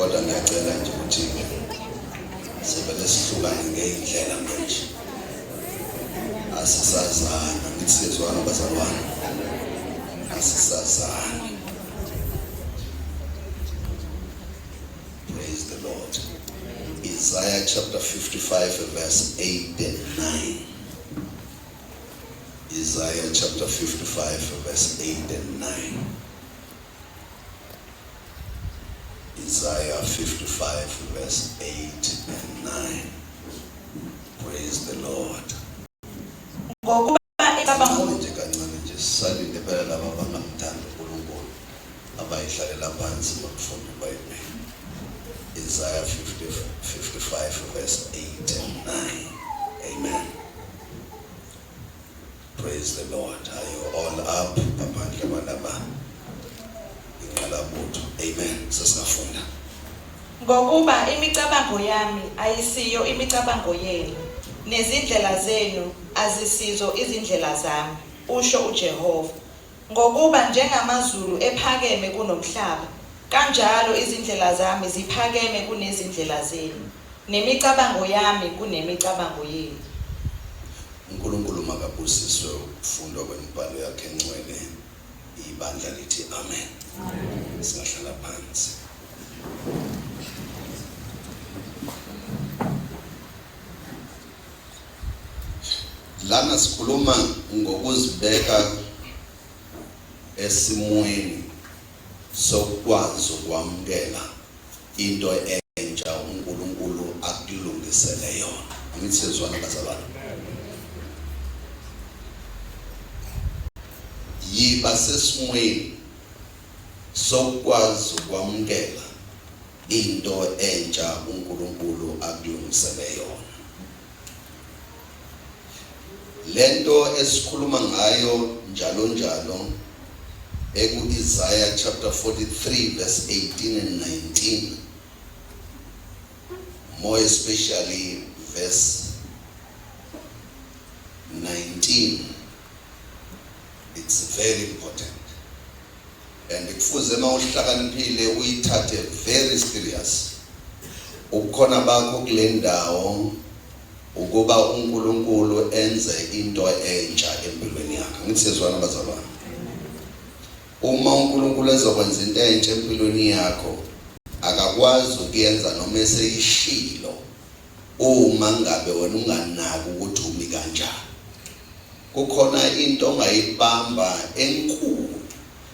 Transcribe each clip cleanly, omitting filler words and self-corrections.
Kodwa ngiyacela nje ukuthi sivele sihlukane ngey'ndlela manje. Asisazana, ngithi siyezwana bazalwane. Asisazani. Praise the Lord. Isaiah chapter 55 verse 8 and 9. Isaiah chapter 55 verse 8 and 9. Isaiah 55 verse 8 and 9. Praise the Lord. Ngokuba imicabango Kancane nje kancane nje sisalinde phela laba abangamthandi uNkulunkulu abayihlalela phansi bakufunda iBhayibheli. Isaiah 50, 55 verse 8 and 9. Amen. Praise the Lord. Are you all up? Ngaphandle kwalaba inqalabutho. Amen. Sesingafunda. Ngokuba imicabango yami ayisiyo imicabango yenu, nezindlela zenu azisizo izindlela zami, usho uJehova. Ngokuba njengamazulu ephakeme kunomhlaba, kanjalo izindlela zami ziphakeme kunezindlela zenu, nemicabango yami kunemicabango yenu. UNkulunkulu makabusiswe ukufundwa kwemibhalo yakhe engcwele. Ibandla lithi amen. Singahlala phansi. Lana sikhuluma ngokuzibeka esimweni sokukwazi ukwamukela into entsha uNkulunkulu akulungisele yona. Angithi siyezwana bazalwane? Yiba sesimweni sokukwazi ukwamukela into entsha uNkulunkulu akulungisele yona. Lento esikhuluma ngayo njalo njalo eku-Isaiah chapter 43 verse 18 and 19, more especially verse 19, it's very important and kufuze uma uhlakaniphile uyithathe very serious ubukhona bakho kule ndawo ukuba uNkulunkulu enze into entsha empilweni yakho. Ngithi siyezwana bazalwane. Uma uNkulunkulu ezokwenza into entsha empilweni yakho, akakwazi ukuyenza noma eseyishilo uma ngabe wena unganaki ukuthi umi kanjani. Kukhona into ongayibamba enkulu.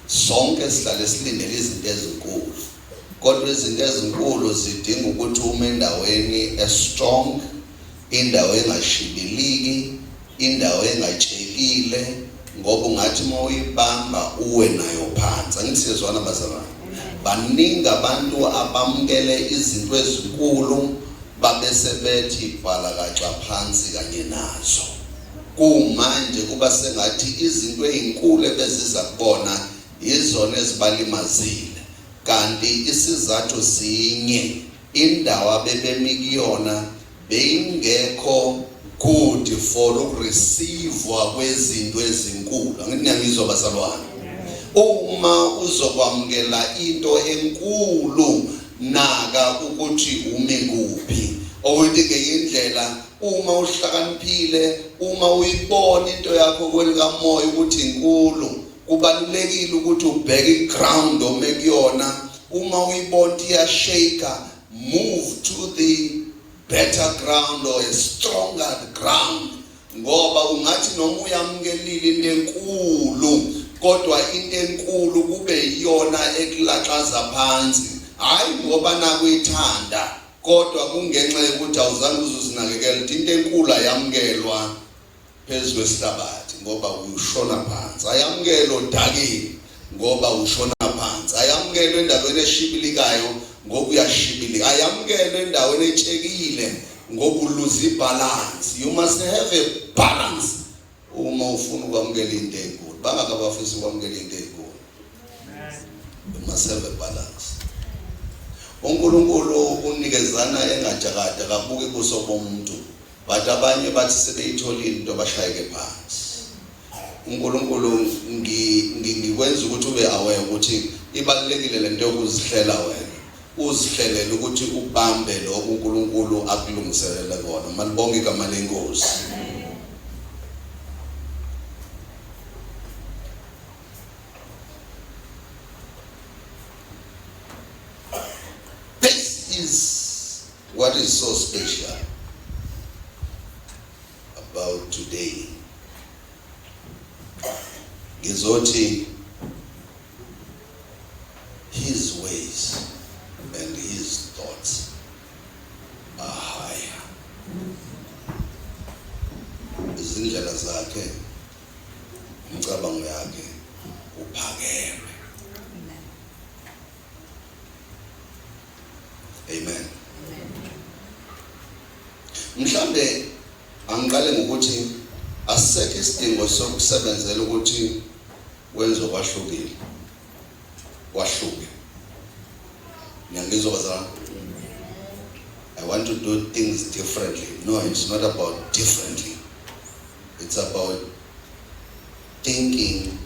Sonke sihlale silindele izinto ezinkulu. Kodwa izinto ezinkulu zidinga ukuthi ume endaweni e-strong, indawo engashibiliki, indawo engatshekile, ngoba ungathi uma uyibamba uwe nayo phansi. Angithi siyezwana bazalwane? Baningi abantu abamukele izinto ezinkulu babese bethi bhalakaxa phansi kanye nazo. Kumanje kuba sengathi izinto ezinkulu ebeziza kubona yizona ezibalimazile, kanti isizathu sinye, indawo abebemi kuyona beyingekho good for ukureceivewa kwezinto ezinkulu. Angithi niyangizwa bazalwane? Uma uzokwamukela into enkulu, naka ukuthi umi kuphi. Okuthi ngenye indlela uma uhlakaniphile, uma uyibona into yakho kwelikamoya ukuthi inkulu, kubalulekile ukuthi ubheke iground ome kuyona. Uma uyibona ukuthi iyashake, move to the better ground or a stronger ground, ngoba ungathi noma uyamukelile into enkulu, kodwa into enkulu kube iyona ekulaxaza phansi, hayi ngoba nakuyithanda, kodwa kungenxa yokuthi awuzange uzuzinakekela. Ukuthi into enkulu ayamukelwa phezu kwesihlabathi ngoba ushona phansi, ayamukelwa odakeni ngoba ushona phansi, ayamukelwa endaweni eshibilikayo ngoba uyashibilika, ayamukelwa endaweni etshekile ngoba uluza ibalance. You must have a balance uma ufuna ukwamukela into enkulu. Bangaka abafisa ukwamukela into enkulu? You must have a balance. UNkulunkulu unikezana engajakade, akabuki buso bomuntu, but abanye bathi sebeyitholile into bashayeke phansi. uNkulunkulu ngikwenza ukuthi ube aware ukuthi ibalulekile lento yokuzihlela wena. Uzihlelele ukuthi ubambe lokho uNkulunkulu akulungiselele kona. Malibonge igama lenkosi. This is what is so special about today. Ngizothi his ways and his thoughts are higher. Izindlela zakhe umcabango yakhe uphakeme. Amen. Mhlambe angiqale ngokuthi asisekho isidingo sokusebenzela ukuthi wenze okwahlukile. Kwahluke. Niyangizwa bazalwane? I want to do things differently. No, it's not about differently. It's about thinking,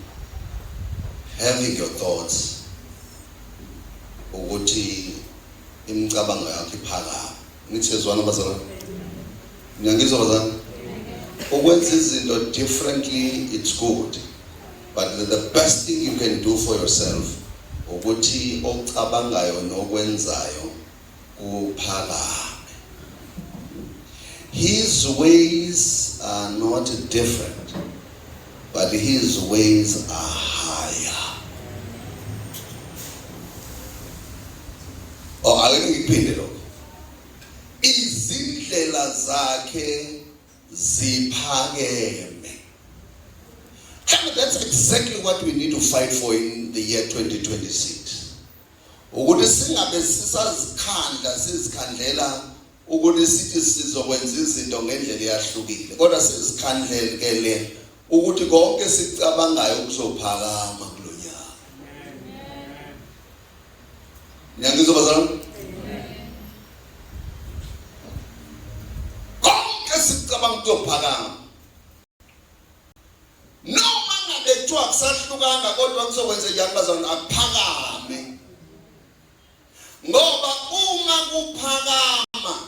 having your thoughts ukuthi imicabango yakho iphakame. Ngithi siyezwana bazalwane? Niyangizwa bazalwane? Ukwenza izinto differently it's good. But the best thing you can do for yourself ukuthi ocabangayo nokwenzayo kuphakame. His ways are not different, but his ways are higher. Oh, ake ngiphinde lokho. Izindlela zakhe ziphakeme. And that's exactly what we need to fight for in the year 2026. Ukuthi singabe sisazikhandla sizikhandlela ukuthi sithi sizokwenza izinto ngendlela eyahlukile kodwa sizikhandlekele ukuthi konke sikucabangayo kuzophakama kulonyaka. Niyangizwa bazalwane? Konke sikucabanga kuyophakama. Noma ngabe kuthiwa kusahlukanga kodwa kuzokwenze njani bazalwane akuphakame. Ngoba uma kuphakama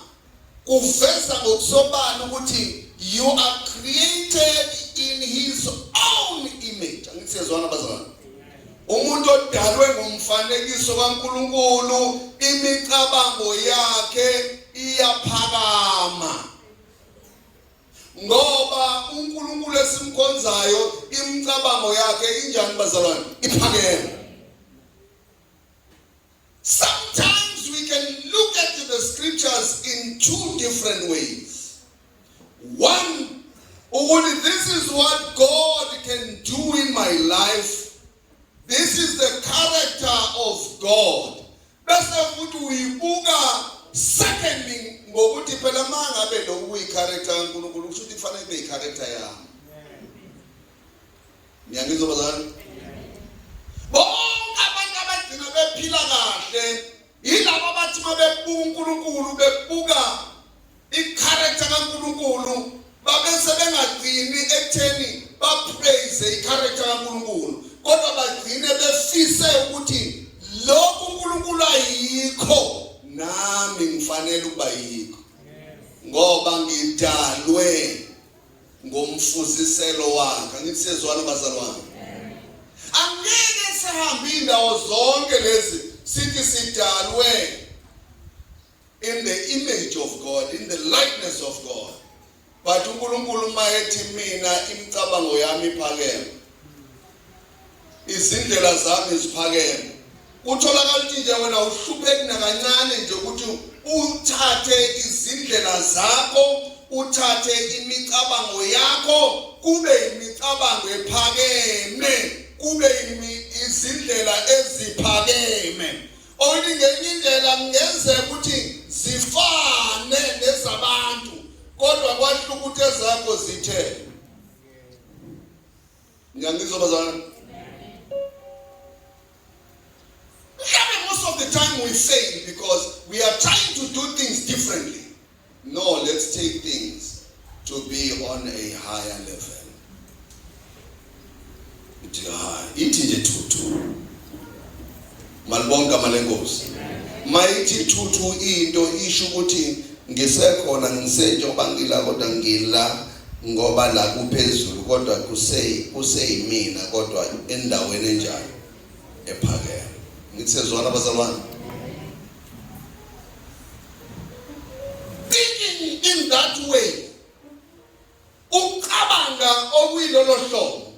kuveza ngokusobala ukuthi you are created in his own image. Angithi siyezwana bazalwane? Umuntu odalwe ngomfanekiso kaNkuluNkulu imicabango yakhe iyaphakama. Ngoba uNkulunkulu esimkhonzayo imicabango yakhe injani bazalwane? Iphakeme. Sometimes we can look at the scriptures in two different ways. One, ukuthi this is what God can do in my life. This is the character of God. Bese futhi uyibuka secondly ngokuthi phela mangabe lokhu kuyi-character kaNkulunkulu kusho ukuthi kufanele kube yi-character yami. Niyangizwa bazalwane? Bonke abantu abagcina bephila kahle yilabo abathi uma bebuka uNkulunkulu bebuka i-character kaNkulunkulu babe sebengagcini ekutheni bapraise i-character kaNkulunkulu kodwa bagcine befise ukuthi lokhu uNkulunkulu ayikho nami ngifanele ukuba yikho ngoba ngidalwe ngomfuziselo wakhe. Angithi siyezwana bazalwane? Angeke sihambe indawo zonke lezi sithi sidalwe in the image of God, in the likeness of God. But uNkulunkulu uma ethi mina imicabango yami iphakeme, izindlela zami ziphakeme, kutholakala ukuthi nje wena uhlupheki nakancane nje ukuthi uthathe izindlela zakho uthathe imicabango yakho kube imicabango ephakeme kube izindlela eziphakeme okuthi ngenye indlela kungenzeka ukuthi zifane nezabantu kodwa kwahluka ukuthi ezakho zithe. Ngiyangizwa bazalwane? Mhlawumbe most of the time we fail because we are trying to do things differently. No, let's take things to be on a higher level. Ithi hayi, ithi nje thuthu. Malibonke igama lenkosi. Mayithi thuthu into isho ukuthi ngisekhona ngisenjengoba ngila kodwa ngila ngoba la kuphezulu kodwa kuseyimina kodwa endaweni enjani ephakeme. Ngithi sezwana bazalwane. Thinking in that way, ukucabanga okuyilolo hlobo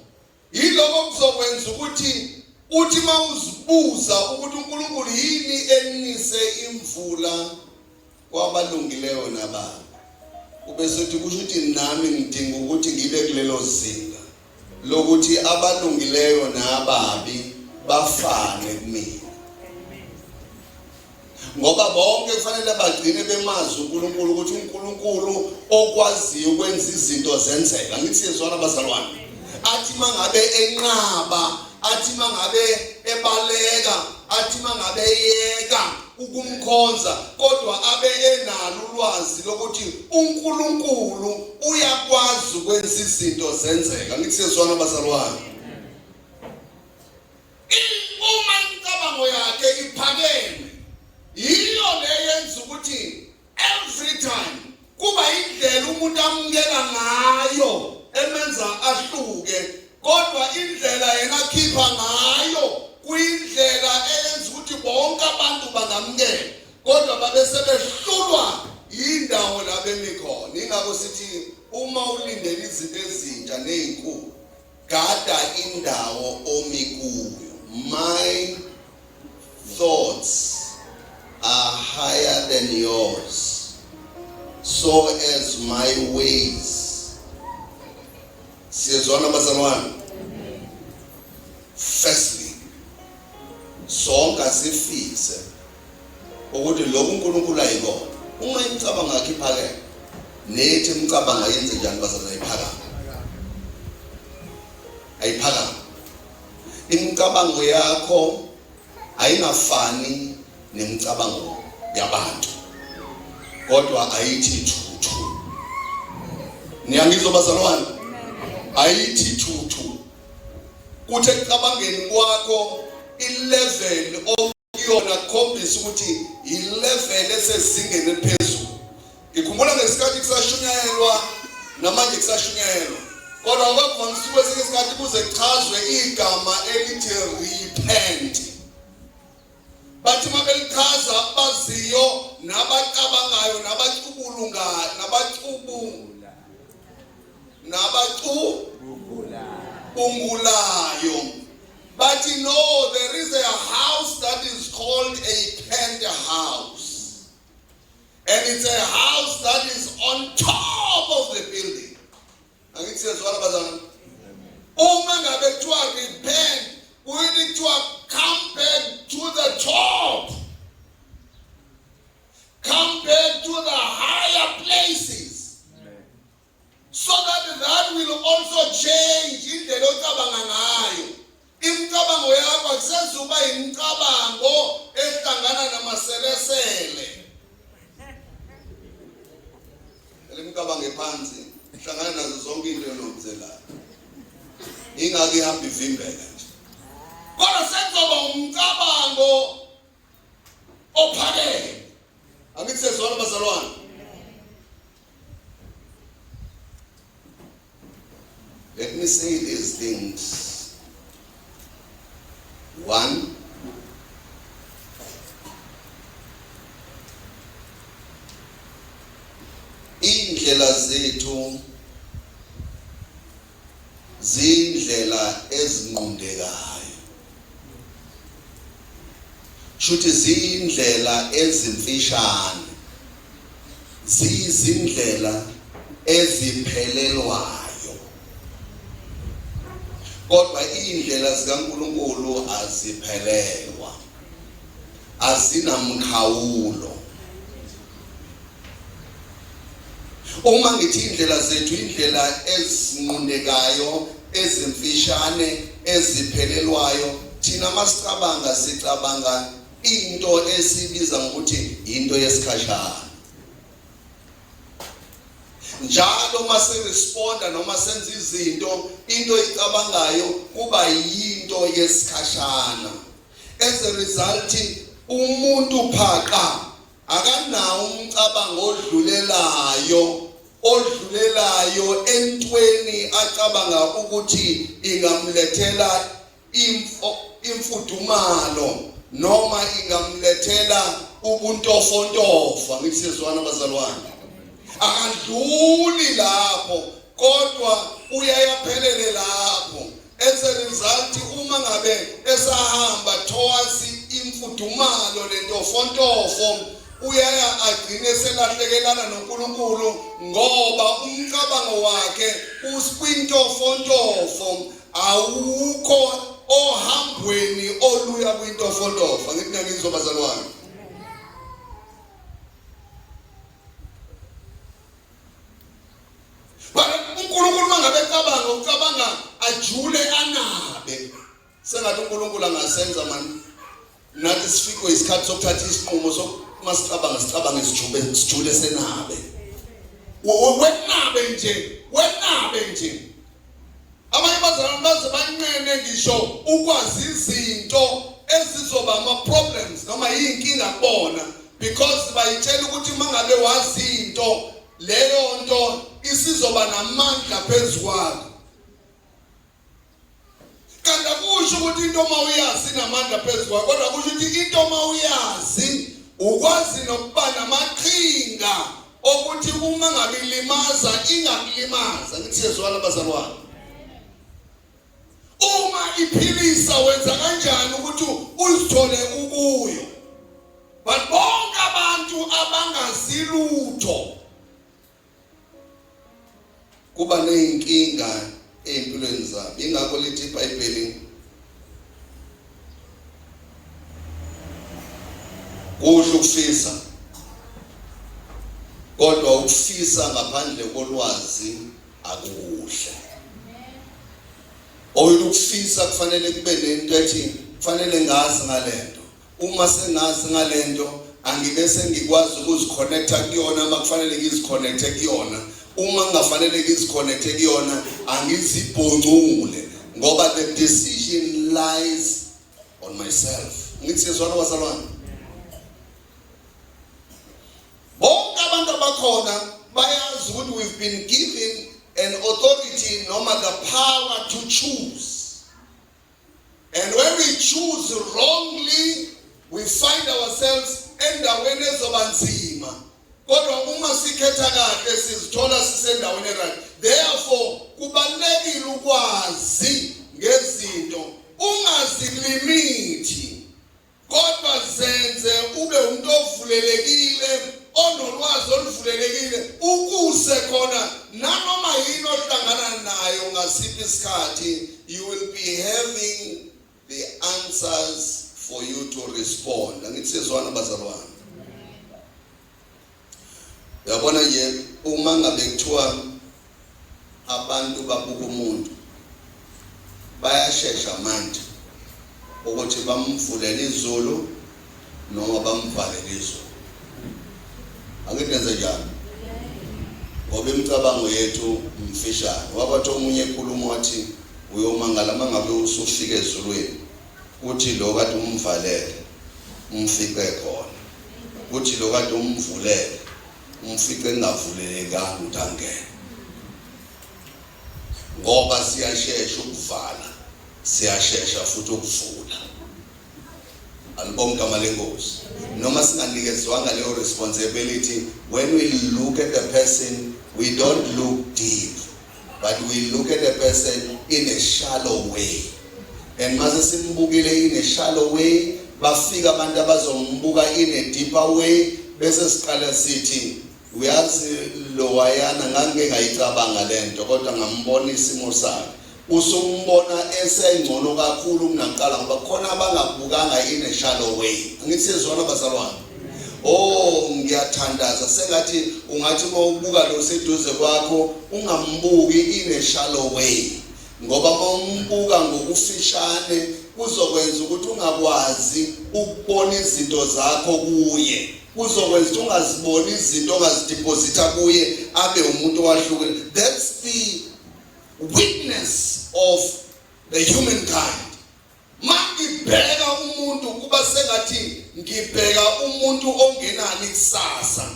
yiloko kuzokwenza ukuthi uthi mawuzibuza ukuthi uNkulunkulu yini enise imvula kwabalungileyo nababi, ubese uthi kusho ukuthi nami ngidinga ukuthi ngibe kulelo zinga lokuthi abalungileyo nababi bafane kumina, ngoba bonke kufanele bagcine bemazi uNkulunkulu ukuthi uNkulunkulu okwaziyo ukwenza izinto zenzeka. Ngithi siyezwana bazalwane, athi mangabe enqaba, athi mangabe ebaleka, athi mangabe eyeka ukumkhonza, kodwa abe enalo ulwazi lokuthi uNkulunkulu uyakwazi ukwenza izinto zenzeka. Ngithi siyezwana bazalwane. Uma imicabango yakhe iphakeme, yiyo le yenza ukuthi every time kuba indlela umuntu amukela ngayo emenza ahluke, kodwa indlela yena akhipha ngayo kuyindlela eyenza ukuthi bonke abantu bangamukela, kodwa babe sebehlulwa yindawo la bemi khona. Ingakho sithi uma ulindele izinto ezintsha nezinkulu, gada indawo omi kuyo. My thoughts are higher than yours, so as my ways. Siyezwana bazalwane? Firstly, sonke asifise ukuthi lokhu uNkulunkulu ayikona. Uma imicabango yakhe iphakeme, nethi imicabango ayenze njani bazalwane? Ayiphakame, ayiphakame. Imicabango yakho ayingafani nemicabango yabantu, kodwa ayithi thuthu. Niyangizwa bazalwane? Ayithi thuthu. Kuthi ekucabangeni kwakho i-level okuyona kukhombisa ukuthi i-level esezingeni eliphezulu. Ngikhumbula ngesikhathi kusashunyayelwa, namanje kusashunyayelwa, kodwa kwakuvamisa kwesinye isikhathi kuze kuchazwe igama elithi repent. Bathi uma belichaza baziyo nabacabangayo nabacubulungayo nabacubungulayo, bathi no, there is a house that is called a penthouse, and it's a house that is on top of the building. Angithi siyazwana bazalwane? Uma ngabe kuthiwa repent, kuyini? Kuthiwa come back to the top, come back to the higher places, so that that will also change indlela ocabanga ngayo. Imicabango yakho akusezuba imicabango ehlangana namaselesele. Lemicabango ephansi ihlangana nazo zonke into enomzelayo, ingake ihamba ivimbeka nje, kodwa sekuzoba umcabango ophakeme. Angithi sezwana bazalwane? Let me say these things. One, indlela zethu zindlela ezinqundekayo, shuthi zindlela ezimfishane, ziyizindlela eziphelelwayo, kodwa indlela zikaNkuluNkulu aziphelelwa, azinamkhawulo. Uma ngithi indlela zethu indlela ezinqundekayo, ezimfishane, eziphelelwayo, thina masicabanga sicabanga into esibiza ngokuthi into yesikhashana. Njalo uma siresponda noma senza izinto, into oyicabangayo kuba yinto yesikhashana. As a result, Umuntu phaqa akanawo umcabango odlulelayo odlulelayo entweni acabanga ukuthi ingamlethela imfudumalo noma ingamlethela ubuntofontofo. Angithi siyezwana bazalwane? Akadluli lapho, kodwa uyayaphelele lapho. As a result, uma ngabe esahamba towards imfudumalo lentofontofo, uyaya agcine selahlekelana noNkulunkulu, ngoba umcabango wakhe usikwintofontofo, awukho ohambweni oluya kwintofontofo. Angithi niyangizwa bazalwane? uNkulunkulu mangabe ecabanga, ucabanga ajule anabe. Sengathi uNkulunkulu angasenza mani nathi sifikwe isikhathi sokuthatha isinqumo sokuma sicabanga, sicabange sijube, sijule, senabe, wenabe nje, wenabe nje. Abanye abazalwane baze banqene ngisho ukwazi izinto ezizoba ama-problems noma yiy'nkinga kubona, because bayitshela ukuthi uma ngabe wazi into, leyo nto isizoba namandla phezu kwakho. Kanti akusho ukuthi into uma uyazi inamandla phezu kwakho, kodwa kusho ukuthi into uma uyazi ukwazi nokuba namaqhinga okuthi uma ngabe ilimaza ingakulimaza. Ngithi siyezwana bazalwane? Uma iphilisa, wenza kanjani ukuthi uzithole ukuyo? But bonke abantu abangazilutho kuba nezinkinga ezimpilweni zabo. Ingakho lithi iBhayibheli, kuhle ukufisa, kodwa ukufisa ngaphandle kolwazi akukuhle. Oyila ukufisa kufanele kube nento ethi kufanele ngazi ngalento. Uma sengazi ngalento, angibe sengikwazi ukuziconnecta kuyona uma kufanele ngiziconnecte kuyona. Uma kungafanele ngiziconnecte kuyona, angizibhoncule, ngoba the decision lies on myself. Ngithi siyezwana bazalwane? Bonke abantu abakhona bayazi ukuthi we've been given an authority noma the power to choose, and when we choose wrongly, we find ourselves endaweni ezoba nzima, kodwa uma sikhetha kahle sizithola sisendaweni right. Therefore kubalulekile ukwazi ngezinto, ungazilimithi, kodwa zenze ube umuntu ovulelekile, onolwazi oluvulelekile, ukuze khona nanoma yini ohlangana nayo ngasiphi isikhathi, you will be having the answers for you to respond. Angithi siyezwana bazalwane? Uyabona nje, uma ngabe kuthiwa abantu babuka umuntu, bayashesha manje ukuthi bamvulele izulu noma bamvalele izulu. Angithi nenze njalo? Ngoba imicabango yethu mfishane. Wabathi omunye ekhuluma wathi, uyomangala uma ngabe usufika ezulwini, kuthi lo kade umvalele umfice khona, kuthi lo kade umvulele umfice engavulelekanga ukuthi angene, ngoba siyashesha ukuvala, siyashesha futhi ukuvula. Alibonge igama lenkosi. Noma singanikezwanga leyo responsibility, when we look at the person, we don't look deep, but we look at the person in a shallow way. And mase simbukile in a shallow way, bafika abantu abazombuka in a deeper way, bese siqala sithi, uyazi lowayana ngangike ngayicabanga lento, kodwa ngambona isimo sakhe. Usumbona esengcono kakhulu kunakuqala, ngoba khona abangabukanga in a shallow way. Angithi siyezwana bazalwane? Oh, ngiyathandaza sengathi ungathi uma ubuka lo seduze kwakho, ungambuki in a shallow way, ngoba uma umbuka ngokufishane kuzokwenza ukuthi ungakwazi ukubona izinto zakho kuye, kuzokwenza ukuthi ungaziboni izinto ongazideposita kuye abe umuntu owahlukile. That's the weakness of the humankind. Mangibheka umuntu umuntu kuba sengathi ngibheka umuntu ongenalo ikusasa.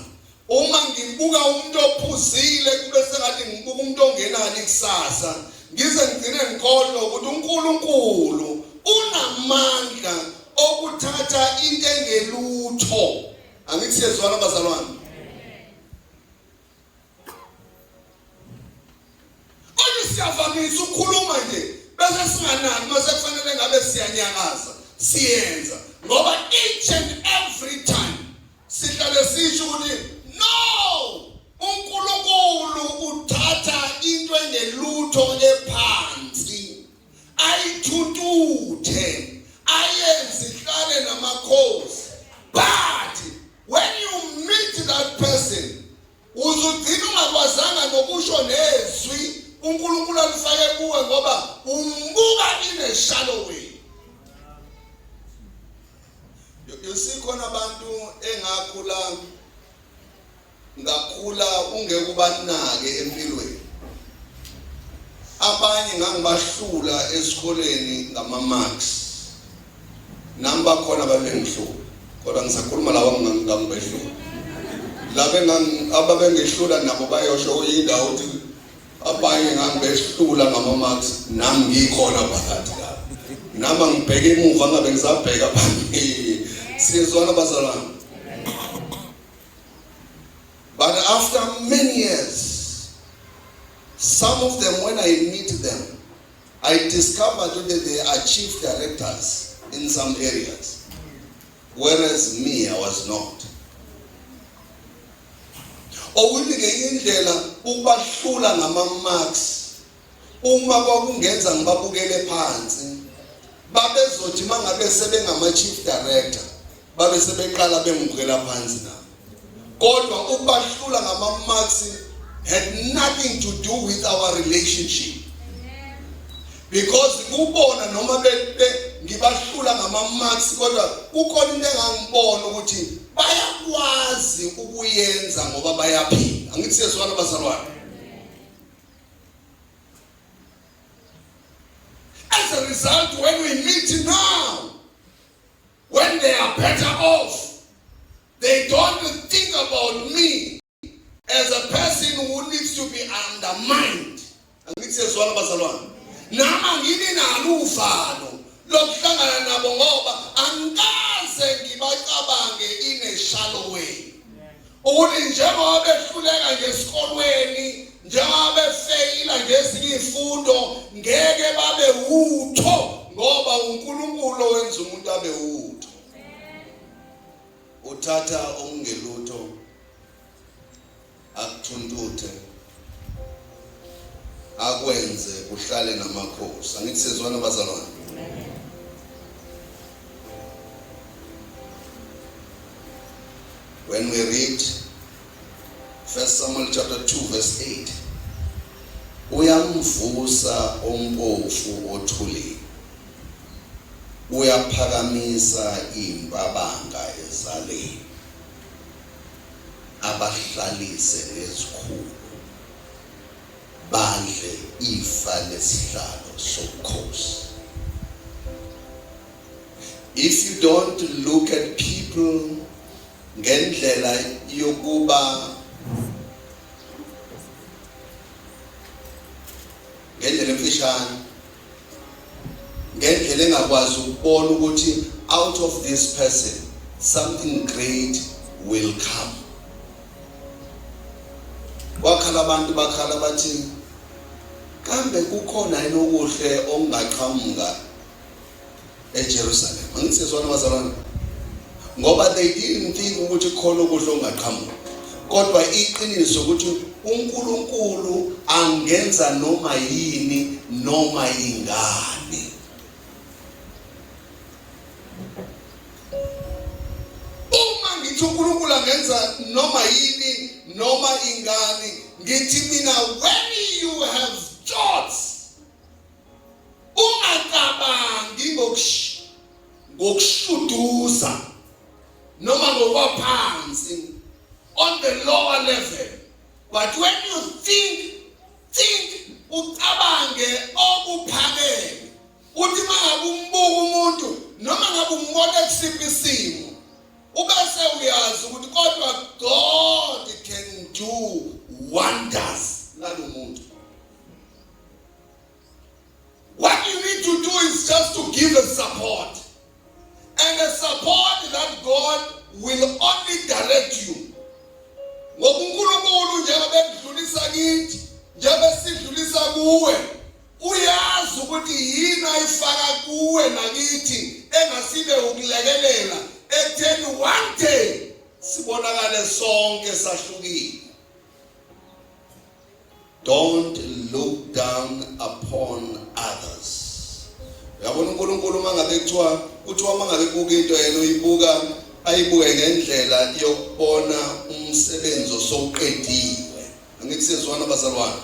Uma ngibuka umuntu ophuzile kube sengathi ngibuka umuntu ongenalo ikusasa. Ngize ngigcine ngikholwa ukuthi uNkulunkulu unamandla okuthatha into engelutho. Angithi siyezwana bazalwane? Kodwa siyavamisa ukukhuluma nje bese singanaki mase kufanele ngabe siyanyakaza siyenza ngoba each and every time sihlale sisho ukuthi no uNkulunkulu uthatha into engelutho ephansi ayithuntuthe ayenze ihlale namakhosi but when you meet that person Uzugcina ungakwazanga nokusho nezwi uNkulunkulu alifake kuwe ngoba umbuka in a shallow way. You see khona abantu engakhula ngakhula ungeke ubanake empilweni. Abanye ngangibahlula esikoleni ngama marks. Nami bakhona ababengihlula kodwa ngisakhuluma laba ngangibehlula. Laba ababengihlula nabo bayosho kuyindawo ukuthi abanye ngangibehlula ngama marks nami ngikhona phakathi lapho. Nami angibheke emuva ngabe ngisabheka phambili. Siyezwana bazalwane. But after many years, some of them, when I meet them, I discovered that they are chief directors in some areas, whereas me, I was not. Okuthi ngenye indlela ukubahlula ngama-marks uma kwakungenza ngibabukele phansi babezothi mangabe sebengama-chief director babe sebeqala bengibukela phansi nabo kodwa ukubahlula ngama-marks had nothing to do with our relationship because kubona noma ngibahlula ngama-marks kodwa kukhona into engangibona ukuthi bayakwazi ukuyenza ngoba bayaphila angithi siyezwana bazalwane. As a result, when we meet now, when they are better off, they don't think about me as a person who needs to be undermined. Angithi siyezwana bazalwane. Nami angini nalo uvalo lokuhlangana nabo ngoba angikaze ngibacabange in a shallow way. Ukuthi njengoba behluleka nje esikolweni, njengoba befeyila nje ezinye izifundo, ngeke babe wutho ngoba uNkulunkulu owenza umuntu abe wutho. Uthatha okungelutho akuthuntuthe akwenze kuhlale namakhosi. Angithi sezwana bazalwane. When we read 1 Samuel chapter 2 verse 8 uyamvusa ompofu othulile uyaphakamisa impabanga ezaleni abahlalise nezikhulu badle ifa lesihlalo sobukhosi. If you don't look at people ngendlela yokuba ngendlela emfishane ngendlela engakwazi ukubona ukuthi out of this person something great will come. Kwakhala abantu bakhala bathi kambe kukhona yini okuhle okungaqhamuka eJerusalem? Angithi siyezwana bazalwane, ngoba they didn't think ukuthi khona okuhle okungaqhamuka, kodwa iqiniso ukuthi uNkulunkulu angenza noma yini noma ingani. Uma ngithi uNkulunkulu angenza noma yini noma ingani, ngithi mina when you have thoughts ungacabangi ngokushuduza noma ngokwaphansi on the lower level, but when you think ucabange okuphakeme. Uthi mangabe umbuka umuntu noma ngabe umbona ekusiphi isimo ubese uyazi ukuthi kodwa God can do wonders ngalomuntu. What you need to do is just to give a support. And a support that God will only direct you. Ngoba uNkulunkulu njengoba ekudlulisa kithi, njengoba sidlulisa kuwe, uyazi ukuthi yini ayifaka kuwe nakithi engasibe ukulekelela ekutheni one day sibonakale sonke sahlukile. Don't look down upon others. Uyabona uNkulunkulu uma ngabe kuthiwa kuthiwa uma ngabe buka into yena uyibuka ayibuke ngendlela yokubona umsebenzi osowuqediwe. Angithi siyezwana bazalwane.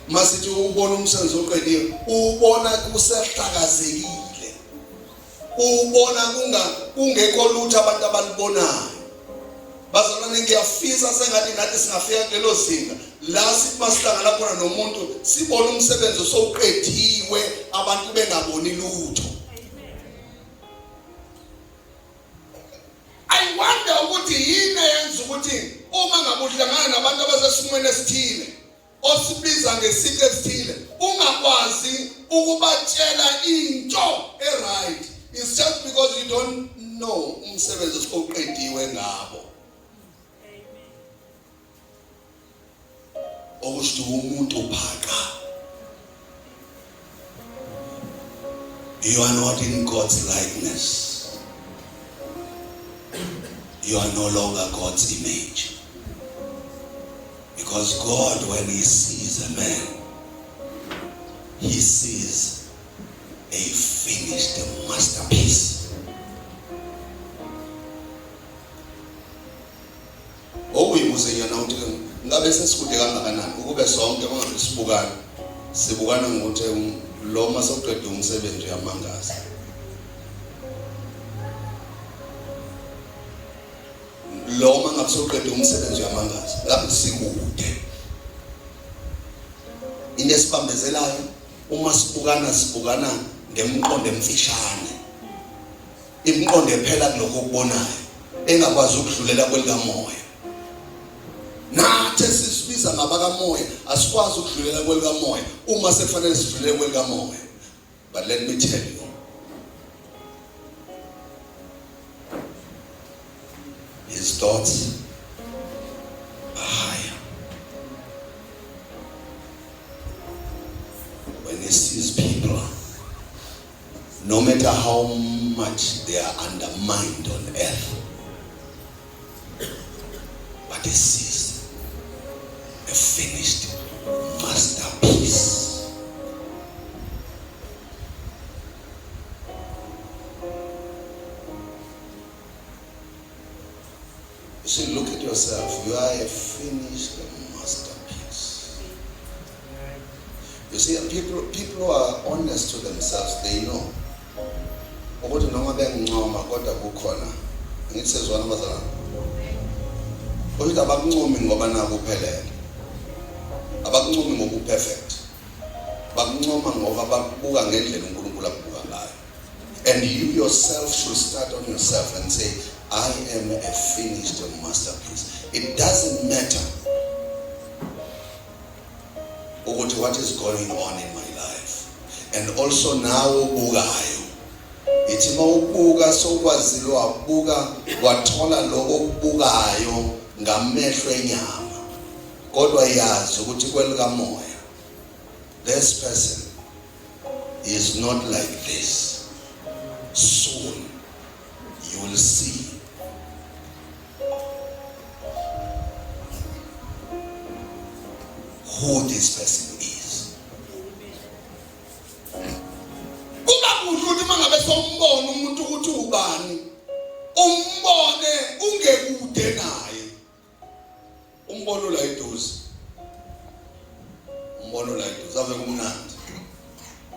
Masithi ubona umsebenzi oqediwe, ubona kusehlakazekile. Ubona kunga kungekho lutho abantu abalibonayo. Bazalwane ngiyafisa sengathi nathi singafika kulelo zinga la sithi masihlangana khona nomuntu sibone umsebenzi osowuqediwe abantu bengaboni lutho. I wonder ukuthi yini eyenza ukuthi uma ngabe uhlangana nabantu abasesimweni esithile osibiza ngesici esithile ungakwazi ukubatshela into e-right it's just because you don't know umsebenzi osuqediwe ngabo okusho umuntu phaqa you are not in God's likeness you are no longer God's image Because God, when He sees a man, He sees a finished masterpiece. Okuyibuze yena ukuthi ngabe sesikude kangakanani ukube sonke mangabe sibukana sibukana ngokuthi lo uma sewuqede umsebenzi uyamangaza. Lo uma ngabe sewuqede umsebenzi uyamangaza ngabe sikude into esibambezelayo uma sibukana sibukana ngemqondo emfishane imiqondo ephela kulokho okubonayo engakwazi ukudlulela kwelikamoya nathi esisibiza ngabakamoya asikwazi ukudlulela kwelikamoya uma sekufanele sidlulele kwelikamoya But let me tell you, his thoughts are higher. When he sees people, no matter how much they are undermined on earth, but he sees a finished masterpiece. You see, look at yourself. You are a finished masterpiece. You see, people, people who are honest to themselves, they know. Ukuthi noma bengincoma kodwa kukhona. Ngithi sezwana bazalwane. Kodwa abakuncomi ngoba naku uphelele. Abakuncomi ngoba uperfect. Bakuncoma ngoba bakubuka ngendlela uNkulunkulu akubuka ngayo. And you yourself should start on yourself and say, I am a finished masterpiece. It doesn't matter ukuthi what is going on in my life. And also nawe ubukayo. Ithi mawubuka sowukwazile wabuka wathola lokho okubukayo ngamehlo enyama. Kodwa yazi ukuthi kwelikamoya this person is not like this. Soon you will see who this person is. Kuba kuhle ukuthi uma ngabe sombona umuntu ukuthi ubani, umbone ungekude naye. Umbono la eduze. Umbono la eduze ave kumnandi.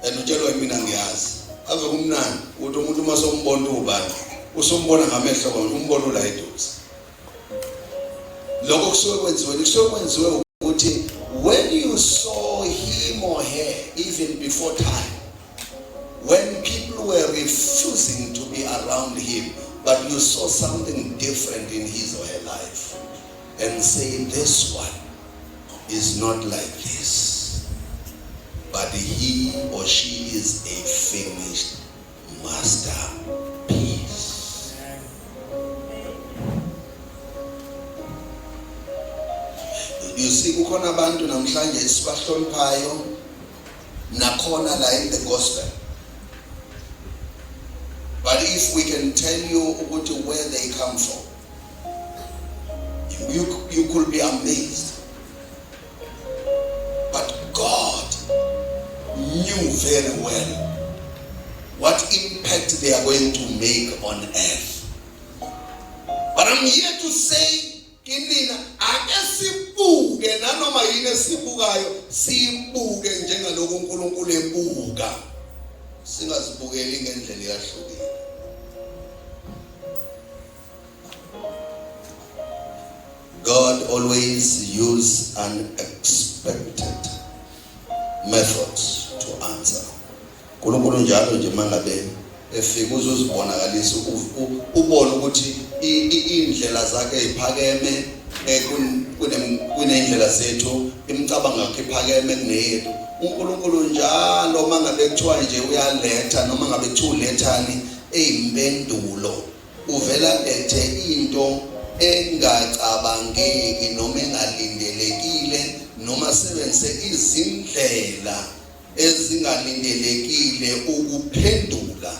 And utshelwa mina ngiyazi. Ave kumnandi ukuthi umuntu uma sombona ubani, usumbona ngamehlo kwami, umbono la eduze. Lokho kusuke kwenziwe, kusuke kwenziwe ukuthi when you saw him or her even before time, when people were refusing to be around him, but you saw something different in his or her life and say, this one is not like this, but he or she is a finished masterpiece. You see, kukhona abantu namhlanje esibahloniphayo nakhona la in the gospel. But if we can tell you ukuthi where they come from, you could be amazed. But God knew very well what impact they are going to make on earth. But I'm here to say kinina, ake sibuke nanoma yini esibukayo, sibuke njengalokhu uNkulunkulu ebuka, singazibukeli ngendlela eyahlukile. God always use unexpected methods to answer. uNkulunkulu njalo nje mangabe efika uzozibonakalisa, ubone ukuthi indlela zakhe iphakeme kunendlela zethu, imicabango yakhe iphakeme kuneyethu. uNkulunkulu njalo mangabe kuthiwa nje uyaletha, noma ngabe kuthiwa ulethani eyimpendulo, uvela lethe into engacabangeki noma engalindelekile, noma sebenzise izindlela ezingalindelekile ukuphendula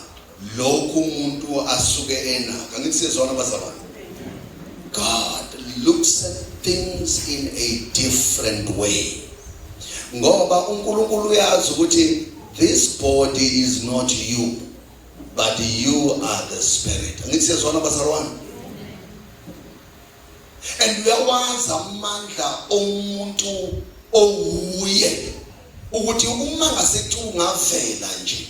lokhu umuntu asuke enakho. Angithi siyezwana, bazalwane? God looks at things in a different way, ngoba uNkulunkulu uyazi ukuthi this body is not you, but you are the spirit. Angithi siyezwana, bazalwane? And uyawazi amandla omuntu owuye, ukuthi uma ngasethi ungavela nje,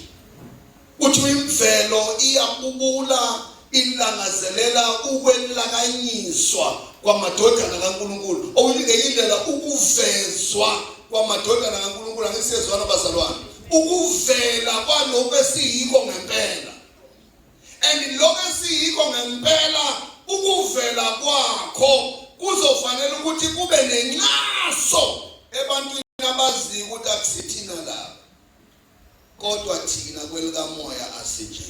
uthi imvelo iyabubula, ilangazelela ukwelakanyiswa kwamadodana kaNkulunkulu, okuthi ngenye indlela ukuvezwa kwamadodana kaNkulunkulu. Angisiyezwana, bazalwane? Ukuvela kwalokho esiyikho ngempela, and lokho esiyikho ngempela, ukuvela kwakho kuzofanele ukuthi kube nenxaso ebantwini abaziyo ukuthi akusithina laba, kodwa thina kwelikamoya asinje.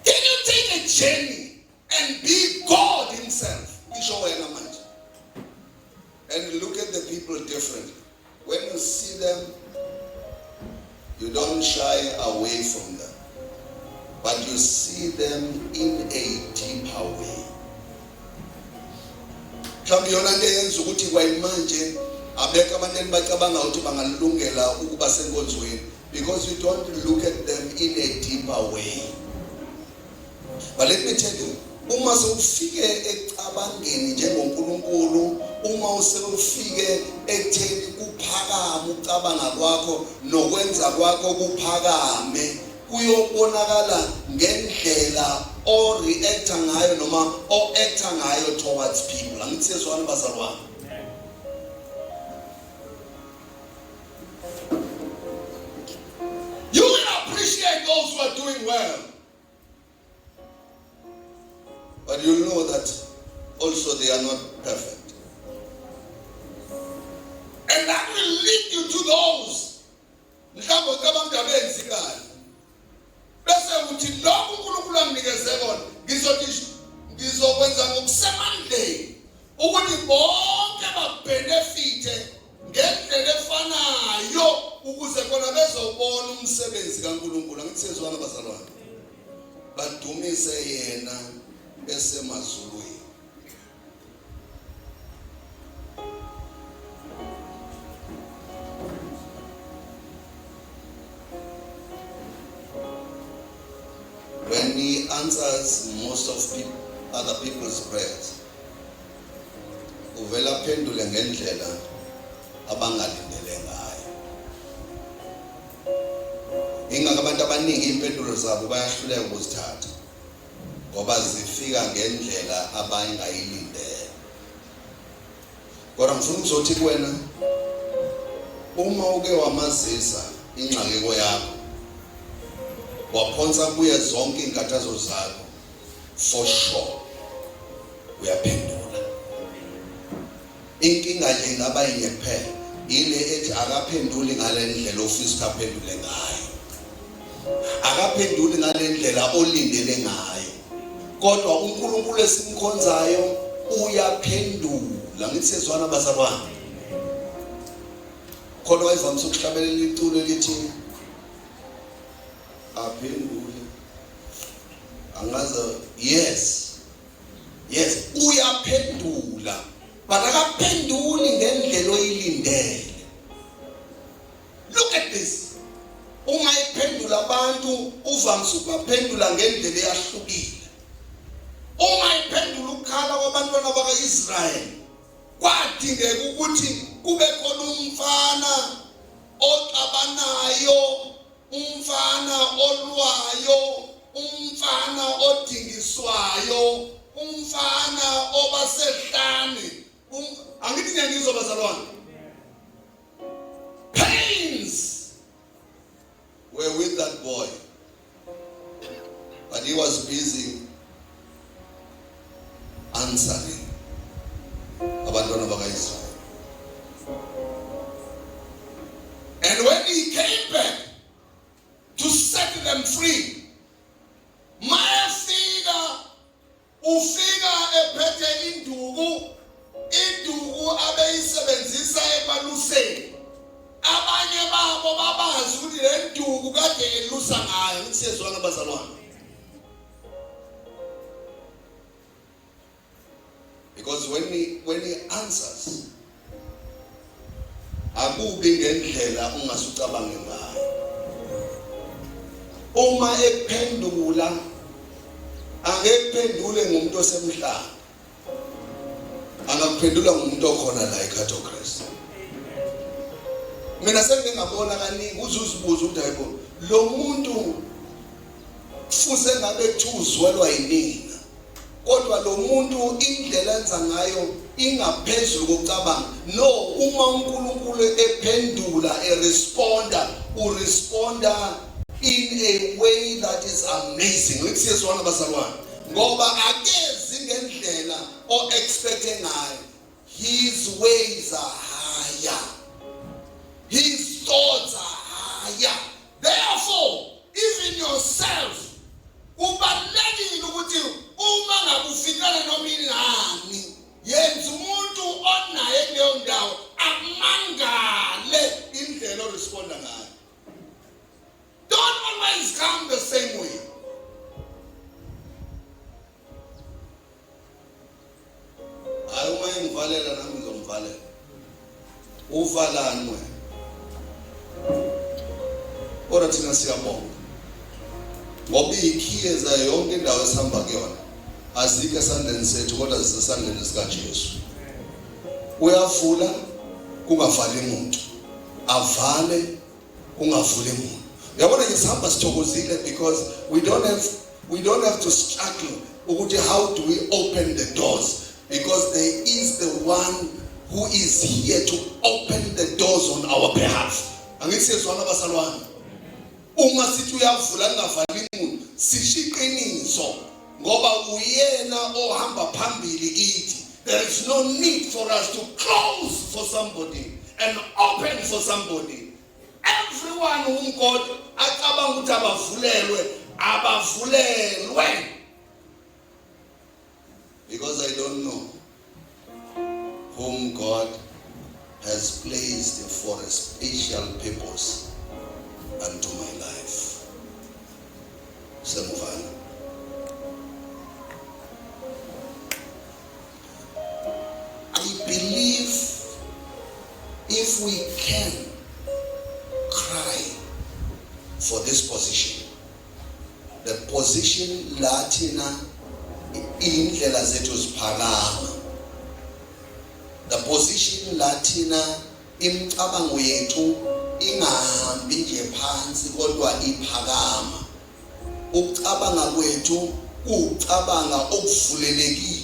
Can you take a journey and be God himself, isho wena manje, and look at the people differently? When you see them, you don't shy away from them, but you see them in a deeper way. Mhlawumbe iyona nto eyenza ukuthi kwayimanje abekho abantu enibacabanga ukuthi bangalungela ukuba senkonzweni, because you don't look at them in a deeper way. But let me tell you, uma sewufike ecabangeni njengoNkulunkulu, uma usewufike ekutheni kuphakama ucabanga kwakho nokwenza kwakho kuphakame, kuyobonakala ngendlela o reacta ngayo noma o acta ngayo towards people. Angithi siyezwana, bazalwane? You will appreciate those who are doing well, but you'll know that also they are not perfect, and that will lead you to those mhlawumbe ucabanga abenzi kahle, bese uthi lokhu uNkulunkulu anginikeze kona, ngizothi ngizokwenza ngokusemandleni ukuthi bonke babenefite ngendlela efanayo, ukuze khona bezobona umsebenzi kaNkulunkulu. Angithi siyezwana, bazalwane? Badumise yena esemazulwini. When he answers most of people, other people's prayers, uvela aphendule ngendlela abangalindele ngayo. Ingakho abantu abaningi impendulo zabo bayahluleka ukuzithatha, ngoba zifika ngendlela abangayilindele. Kodwa ngifuna ukuzothi kuwena, uma uke wamazisa ingxakeko yakho, waphonsa kuye zonke izinkathazo zakho, for sure uyaphendula. Inkinga nje ingaba yinye kuphela, ile ethi akaphenduli ngale ndlela ofisa ukuthi aphendule ngayo, akaphenduli ngale ndlela olindele ngayo, kodwa uNkulunkulu esimkhonzayo uyaphendula. Ngithi sezwana bazalwane, khona wayevamise ukuhlabelela iculo elithi aphendule angaze. Yes, yes, uyaphendula, but akaphenduli ngendlela oyilindele. Look at this. Uma ephendula abantu, uvamise ukubaphendula ngendlela eyahlukile. Uma ephendula ukukhala kwabantwana baka-Israyeli, kwadingeka ukuthi kube khona umfana oxabanayo, umfana olwayo, umfana odingiswayo, umfana obasehlane. Angithi ngiyangizwa bazalwane? Pains were with that boy, but he was busy answering abantwana bakaIsrael. And when he came back to set them free, mayefika, ufika ephethe induku, induku abeyisebenzisa ekwaluseni. Abanye babo babazi ukuthi le nduku kade elusa ngayo. Ngithi siyezwana bazalwane? Because when he answers, akubi ngendlela ungasucabange ngayo. Uma ekuphendula, angekuphendule ngumuntu osemhlaba, angakuphendula ngumuntu okhona la eCato Christ. Mina sengingabona kaningi, uze uzibuze ukuthi hayibo, lo muntu kufuze ngabe kuthiwa yinina, kodwa lo muntu indlela enza ngayo ingaphezulu kokucabanga. No, uma uNkulunkulu ephendula, eresponda, uresponda in a way that is amazing. Ngithi siyezwana bazalwane? Ngoba akezi ngendlela o-expecte ngayo. His ways are higher, his thoughts are higher. Therefore, even yourself, kubalulekile ukuthi uma ngabe ufikela noma ingani, yenza umuntu onaye kuleyo ndawo akumangale indlela oresponda ngayo. Don't always come the same way. Hayi, uma engivalela, nami ngizomvalela. Uvalani wena? Kodwa thina siyabonga ngoba iy'khiye zayo yonke indawo esihamba kuyona azikho esandleni sethu, kodwa zisesandleni sikaJesu. Uyavula kungavali muntu, avale kungavuli muntu. Uyabona nje, sihamba sithokozile because we don't have to struggle ukuthi how do we open the doors, because there is the one who is here to open the doors on our behalf. Angithi siyezwana bazalwane? Uma sithi uyavula kungavali muntu, sisho iqiniso, ngoba uyena ohamba phambili kithi. There is no need for us to close for somebody and open for somebody. Everyone whom God acabanga ukuthi abavulelwe, abavulelwe, because I don't know whom God has placed for a special purpose unto my life. Semuvana. I believe if we can cry for this position, the position la thina indlela zethu ziphakama, the position la thina imicabango yethu ingahambi nje phansi kodwa iphakama, ukucabanga kwethu kucabanga okuvulelekile.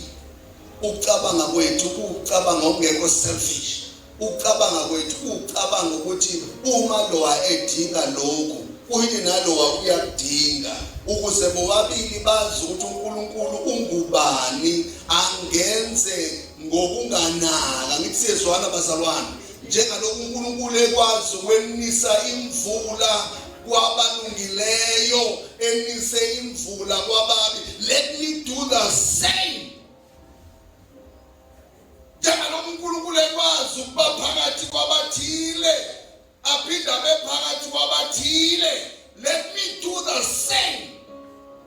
Ukucabanga kwethu kuwukucabanga okungekho selfish. Ukucabanga kwethu kuwukucabanga ukuthi uma lowa edinga lokhu, kuyini nalowa uyakudinga, ukuze bobabili bazi ukuthi uNkulunkulu ungubani, angenze ngokunganaka. Ngithi siyezwana bazalwane, njengalokhu uNkulunkulu ekwazi ukwenisa imvula kwabalungileyo, enise imvula kwababi. Let me do the same. Njengalokhu uNkulunkulu ekwazi ukuba phakathi kwabathile, aphinde abe phakathi kwabathile, let me do the same.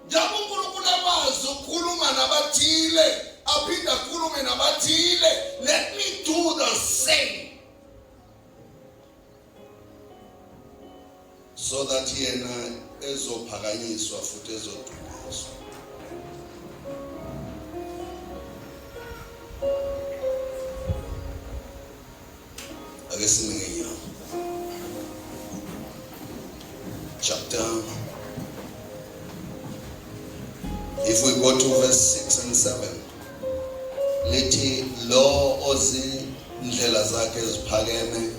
Njengoba uNkulunkulu ekwazi ukukhuluma nabathile, aphinde akhulume nabathile, let me do the same. So that yena ezophakanyiswa futhi ezodunyiswa. Ake sime ngenyawo. Chapter, if we go to verse 6 and 7, lithi lo ozindlela zakhe ziphakeme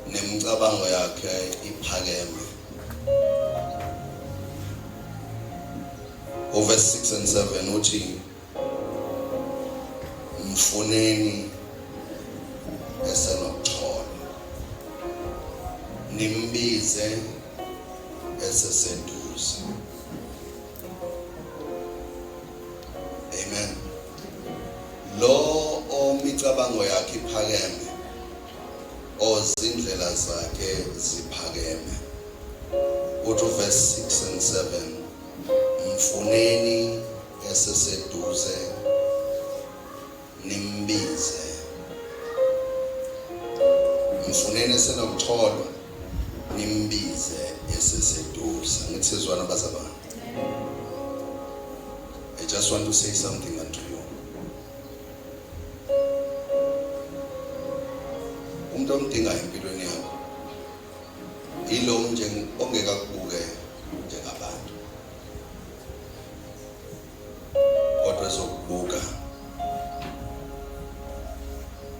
nemicabango yakhe iphakeme. Uverse 6 and 7 uthi mfuneni esenokuthola, nimbize eseseduze. Amen. Lo omicabango yakhe iphakeme, ozindlela zakhe ziphakeme, uthi verse 6 and 7, mfuneni eseseduze, nimbize. Mfuneni esenokutholwa, nimbize eseseduze. Ngithi sizwana bazalwane. I just want to say something unto you. Umuntu omdingayo empilweni yakho ilo nje ongeke akubuke njengabantu, kodwa ezokubuka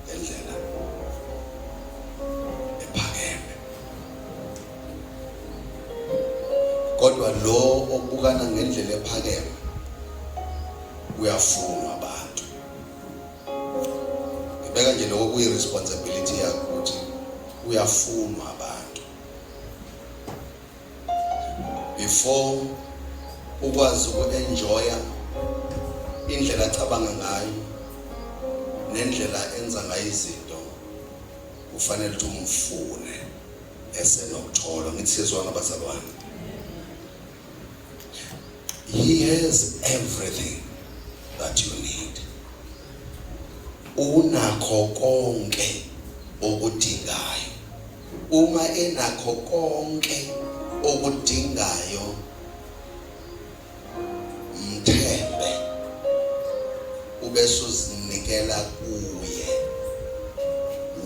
ngendlela ephakeme. Kodwa lo obukana ngendlela ephakeme uyafunwa abantu. Ngibeka nje lokho kuyi-responsibility yakho ukuthi uyafunwa abantu before ukwazi uku-enjoya indlela acabanga ngayo nendlela enza ngayo izinto. Kufanele ukuthi umfune esenokutholwa. Ngithi siyezwana bazalwane. He has everything that you need. Unakho konke okudingayo. Uma enakho konke okudingayo, mthembe ubese uzinikela kuye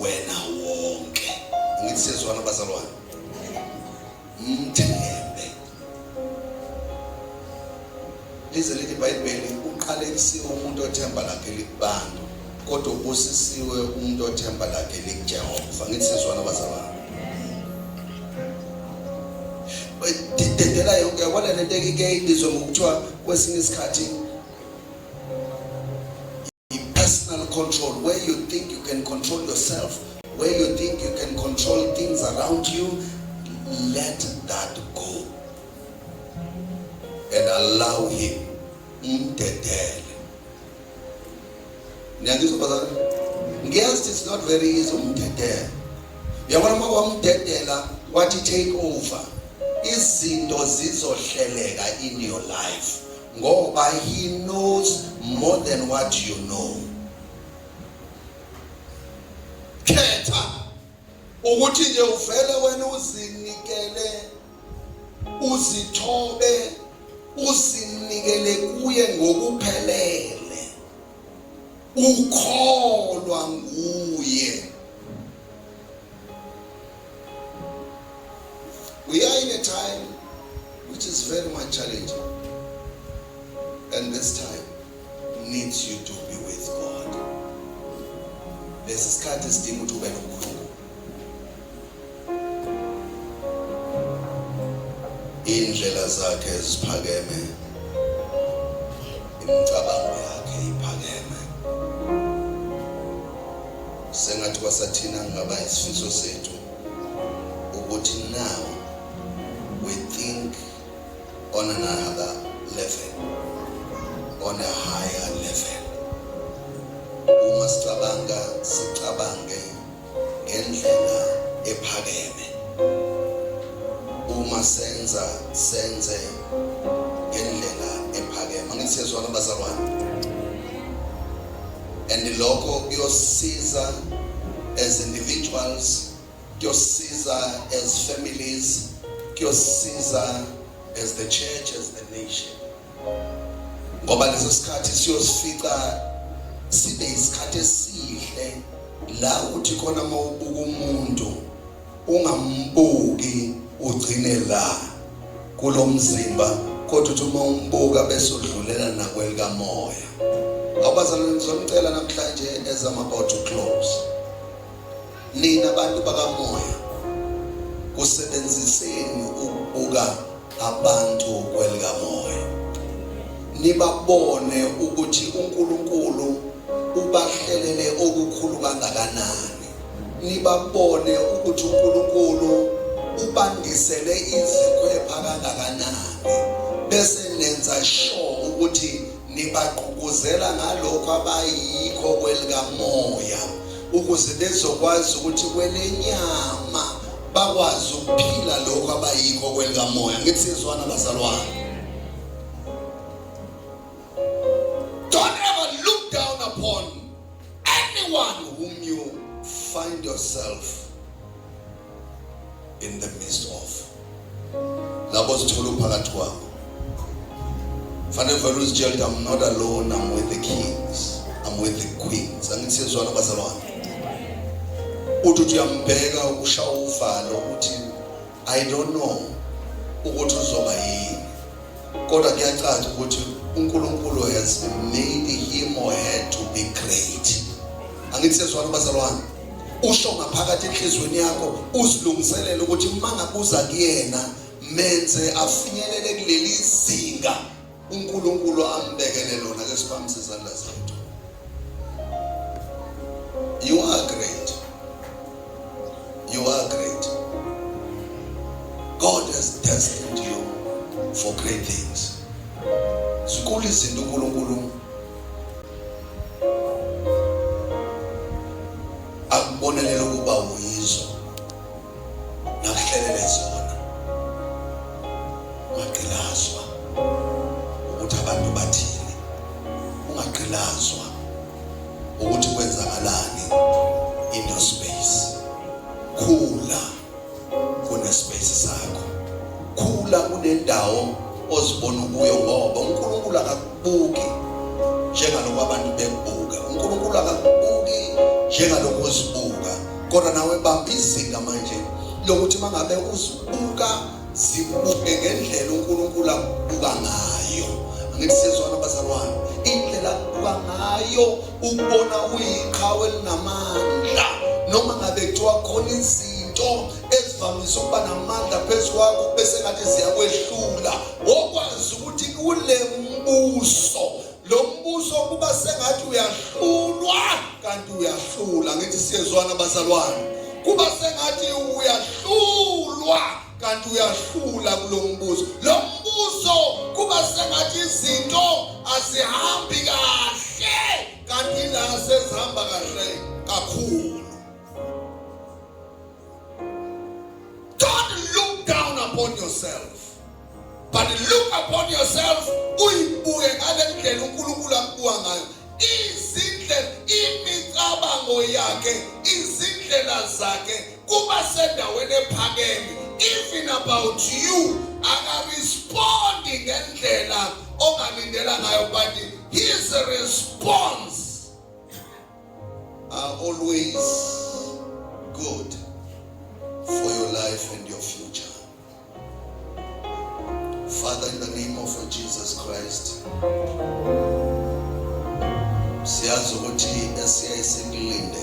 wena wonke. Ngithi siyezwana bazalwane. Mthembe. Lize lithi iBhayibheli, uqalekisiwe umuntu othemba lakhe likubantu, kodwa ubusisiwe umuntu othemba lakhe likuJehova. Ngithi siyezwana bazalwane. Dedela yonke, yabona lento eke ibizwa ngokuthiwa kwesinye isikhathi i-personal control, where you think you can control yourself, where you think you can control things around you. Let that go and allow him. Umdedele. Niyangizwa bazalwane? Ngiyazi it's not very easy. Umdedele. Uyabona, uma wamdedela wathi take over, izinto zizohleleka in your life, ngoba he knows more than what you know. Khetha ukuthi nje uvele wena uzinikele, uzithobe, uzinikele kuye ngokuphelele, ukholwa nguye. We are in a time which is very much challenging, and this time needs you to be with God. Lesi sikhathi sidinga ukuthi ube noNkulunkulu. Indlela zakhe ziphakeme, imicabango yakhe iphakeme. Sengathi kwasathina ngaba isifiso sethu ukuthi now we think on another level, on a higher level. Uma sicabanga, sicabange ngendlela ephakeme. Uma senza, senze ngendlela ephakeme. Angithi siyezwana, bazalwane? And lokho kuyosiza as individuals, kuyosiza as families, kuyosiza as the church, as the nation, ngoba leso sikhathi siyosifica sibe isikhathi esihle la uthi khona mawubuka umuntu ungambuki ugcine la kulomzimba, kodwa uthi uma umbuka bese udlulela nakwelikamoya. Awubazalwane, ngizonicela namhlanje as I'm about to close, nina abantu bakamoya, kusebenziseni ukubuka abantu kwelikamoya, nibabone ukuthi uNkulunkulu ubahlelele okukhulu kangakanani, nibabone ukuthi uNkulunkulu ubandisele izikhwepha kangakanani, bese nenza sure ukuthi nibagqugquzela ngalokho abayikho kwelikamoya, ukuze bezokwazi ukuthi kwelenyama bakwazi ukuphila lokho abayikho kwelikamoya. Ngithi siyezwana, bazalwane? Don't ever look down upon anyone whom you find yourself in the midst of. Labo sithola uphakathi kwabo, fanele vele uzitshele ukuthi I'm not alone, I'm with the kings, I'm with the queens. Angithi siyezwana, bazalwane? Uthi uthi uyambheka, ushaya uvalo uthi I don't know ukuthi uzoba yini, kodwa kuyacaca ukuthi uNkulunkulu has made him or her to be great. Angithi siyezwana, bazalwane? Usho ngaphakathi enhliziyweni yakho, uzilungiselele ukuthi uma ngabuza kuyena, menze afinyelele kuleli zinga uNkulunkulu ambekele lona. Ke siphamise izandla zethu. You are great, you are great. God has destined you for great things. Zinkulu izinto uNkulunkulu akubonelela ukuba uyizo nakuhlelele zona. Ungagqilazwa ukuthi abantu bathini, ungagqilazwa ukuthi kwenzakalani in your space. Khula kune space sakho, khula kunendawo ozibona kuyo, ngoba uNkulunkulu akakubuki njengalokho abantu bekubuka, uNkulunkulu akakubuki njengalokho uzibuka, kodwa nawe bamba izinga manje lokuthi mangabe uzibuka, zibuke ngendlela uNkulunkulu akubuka ngayo. Angithi siyezwana, bazalwane? Indlela akubuka ngayo ukubona uyiqhawe elinamandla, noma ngabe kuthiwa khona izinto ezivamise ukuba namandla phezu kwakho bese ngathi ziyakwehlula, wokwazi ukuthi kule mbuso, lo mbuso kuba sengathi uyahlulwa kanti uyahlula. Ngithi siyezwana, bazalwane? Kuba sengathi uyahlulwa kanti uyahlula kulo mbuso. Lo mbuso kuba sengathi izinto azihambi kahle kanti la sezihamba kahle kakhulu. Don't look down upon yourself, but look upon yourself, uyibuke ngale ndlela uNkulunkulu akubuka ngayo. Izindlela, imicabango yakhe, izindlela zakhe kuba sendaweni ephakeme. Even about you, akarespondi ngendlela ongalindela ngayo, but his response are always good for your life and your future. Father, in the name of Jesus Christ, siyazi ukuthi esiyaye sikulindele.